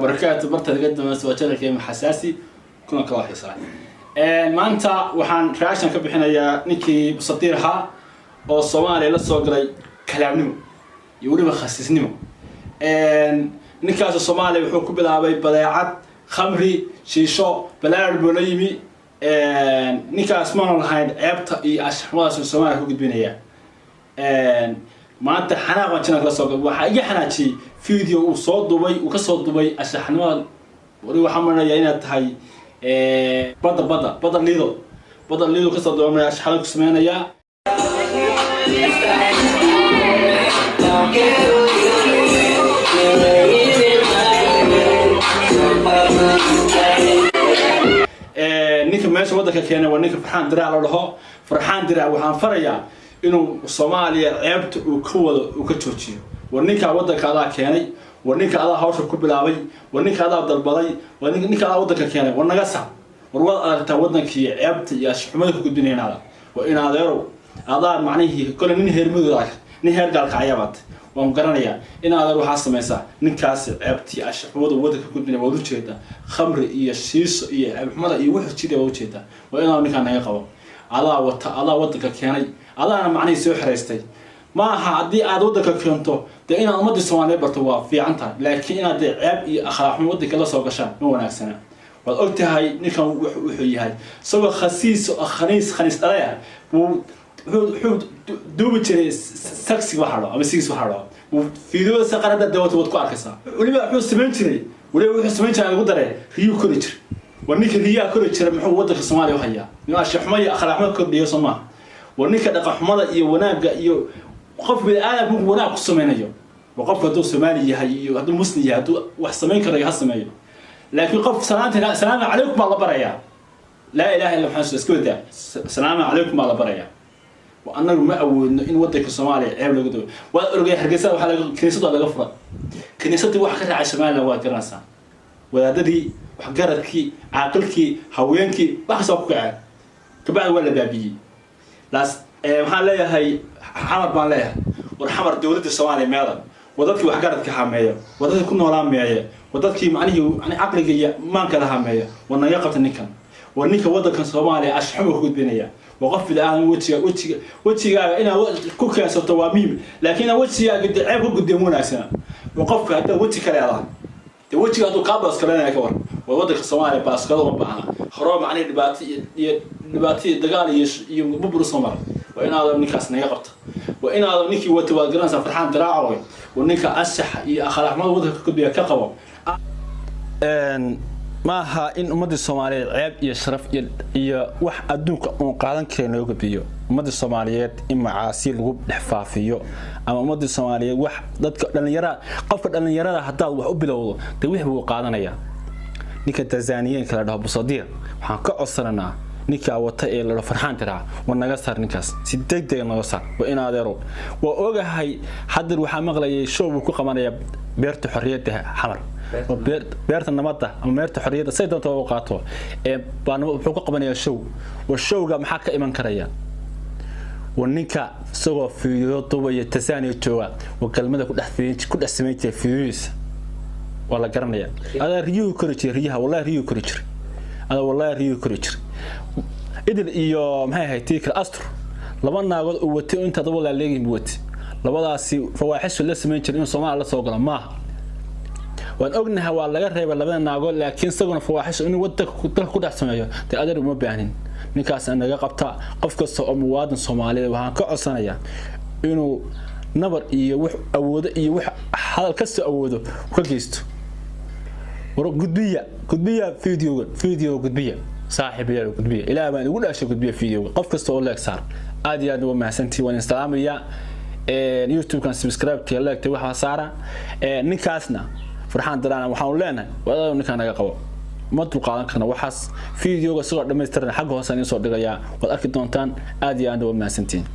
Wabarakaatu. Barta laga dameysto waa channelkeena Xasaasi kuna kala xiisaa. Maanta waxaan reaction ka bixinayaa ninkii Busadiir ahaa oo Soomaaliya la soo galay kalaamnimo iyo weliba khasiisnimo. Ninkaas Soomaaliya wuxuu ku bilaabay badeecad khamri, shiisho, balaar buu la yimi. Ninkaas maanu lahayn ceebta iyo ashxumadaas uu Soomaaliya ku gudbinaya. Maanta xanaaq baan channelka la soo galay. Waxaa iga xanaajiyey video uu soo dubay, uu kasoo dubay ashaxnimada. Wali waxaan marinayaa inaad tahay badda Liido, badda Liido kasoo duubay, ashaxnimada ku sameynayaa. Ninka meesha waddanka keenay waa ninka Farxaan Diraac la dhaho. Farxaan Diraac waxaan farayaa inuu Soomaaliya ceebta uu ka wado uu ka joojiyo. War ninkaa waddanka adaa keenay, war ninka adaa hawsha ku bilaabay, war ninka adaa dalbaday, war ninka adaa waddanka keenay. War naga sax. War waad aragtaa waddankii ceebta iyo ashxumada ku gudbinaynaada. Waa in adeerow adaa macnihii kole nin heer Mudug, nin heer Gaalkacyabaad waan garanayaa in adeer waxaa samaysaa. Ninkaasi ceebtii ashxumada waddanka ku gudbinaya waad ujeedaa, khamri iyo shiiso iyo ceebxumada iyo wuxuu jidaya waad ujeedaa. Waa inaad ninkaa naga qabo. Adaa wata, adaa waddanka keenay, adaana macnihii soo xiraystay. Ma aha haddii aad waddanka keento dee inaad ummadii Soomaaliyeed barto waa fiican tahay, laakiin inaad dee ceeb iyo akhlaaq xumo waddanka la soo gashaan ma wanaagsana. Waad og tahay ninkan wuxuu yahay, isagoo khasiis oo khaniis dhalaya buu wuxuu duubi jiray saxi waxa dhaho ama sigis waxa dhaho. Fiidiyada saqar hadda dawato waad ku arkaysaa. Weliba wuxuu samayn jiray, weliba wuxuu samayn jiray ugu dare riyuu kori jiray. War ninka riyaha kori jira muxuu waddanka Soomaaliya u hayaa? Nin ashixumo iyo akhlaaq xumo kordhiyo soo maaha? War ninka dhaqan xumada iyo wanaagga iyo qof bini aadamku markuu wanaag ku sameynayo, waa qofku hadduu Soomaali yahay iyo hadduu Muslim yahay, hadduu wax samayn karayo ha sameeyo. Laakiin qof salaanta "Salaamu calaykum" baa la barayaa, "Laa ilaha illa Maxamed" iska wadaa, "Salaamu calaykum" baa la barayaa. Annagu ma awoodno in waddanka Soomaaliya ceeb laga dago. Waad orgay Hargeysa waxaa laga kiniisada laga furay, kiniisadii waxa ka raacay Somaliland waad garanaysaa. Wadaadadii, waxgaradkii, caaqilkii, haweenkii, wax kasta waa ku kaceen. Kabacdi waa la baabiyey. Laas waxaan leeyahay Xamar baan leeyahay. War Xamar, dowladda Soomaaliya meeda? War dadkii waxgaradka hameeya, war dadkii ku noolaa meeye, war dadkii macnihii caqliga iyo maanka la hameeya. War naga qabta ninkan. War ninka waddanka Soomaaliya ashxuma ku gudbinaya. Waa qof bini-aadan. Wejiga wejigaaga inaad ku keensato waa muhiim, laakiin inaad wejigaaga de ceeb ka gudbiya ma wanaagsana. Waa qofka haddaad weji ka leedahay dee wejiga hadduu kaa baaskalanaya ka war. Waa waddanka Soomaaliya baaskalo uma baahna horeba macnihi dhibaato iyo dhibaato iyo dagaal iyo bubur soo maray. Waa inaad ninkaas naga qabta. Waa inaad ninkii wata waad garanaysaa, Farxaan Diraaco. Waa ninka anshaxa iyo akhlaaqxumada waddanka ka gudbiya ka qabo. Ma aha in ummadii Soomaaliyeed ceeb iyo sharaf iyo wax adduunka uun qaadan karin loo gudbiyo. Ummadii Soomaaliyeed in macaasi lagu dhex faafiyo ama ummadii Soomaaliyeed wax dadka dhalinyarada, qofka dhalinyarada haddaad wax u bilowdo dee wix buu qaadanayaa. Ninka Tanzaniyaanka la dhaho Busadiir waxaan ka codsananaa, ninkaa wata ee la dhaho Farxaan Diraac, war naga saar ninkaas, si degdega naga saar. Waa in adeero waa ogahay. Haddar waxaa maqlayay show buu ku qabanayaa Beerta Xorriyadda Xamar, Beerta Nabadda ama Beerta Xorriyadda say doonta u qaato ee baan wuxuu ku qabanayaa show. War showga maxaa ka iman karaya? War ninka isagoo fiidiyo duubaya Tanzania jooga, war galmada ku dhex samayn jiray fiidiyodiisa waa la garanayaa. Adaa riyuhu kori jiray, riyaha wallahi riyuhu kori jiray, adaa wallahi riyuhu kori jiray. Idil iyo maxay ahayd tii kale, Astur, laba naagood uu watay inta daba laaleegin buu watay. Labadaasi fawaaxishu la samayn jiray inuu Soomaaliya la soo galo maaha. Waan ognahay waa laga reebay labada naagood, laakiin isaguna fawaaxishu inuu wadanka dalka ku dhex sameeyo dee adeer uma baahnin. Ninkaas naga qabta. Qof kasta oo muwaadin Soomaaliyeed waxaan ka codsanayaa inuu nabar iyo wax awoodo iyo wax hadal kasta awoodo ka geysto. War gudbiya, gudbiya videoga, video gudbiya, saaxiibayaal, gudbiya. Ilaah baan ugu dhaashay, gudbiya videoga. Qof kasta oo like saar. Aad iyo aad uga mahadsantihiin, waan instalaamayaa. YouTube-kan subscribe-ka, like waxaa saara. Ninkaasna Farxaan Daraana waxaanu leenahay wadaad ninkaan naga qabo, ma dulqaadan karna waxaas. Videoga isagoo dhammaystiran xagga hoose aan soo dhigayaa, waad arki doontaan. Aad iyo aad uga mahadsantihiin.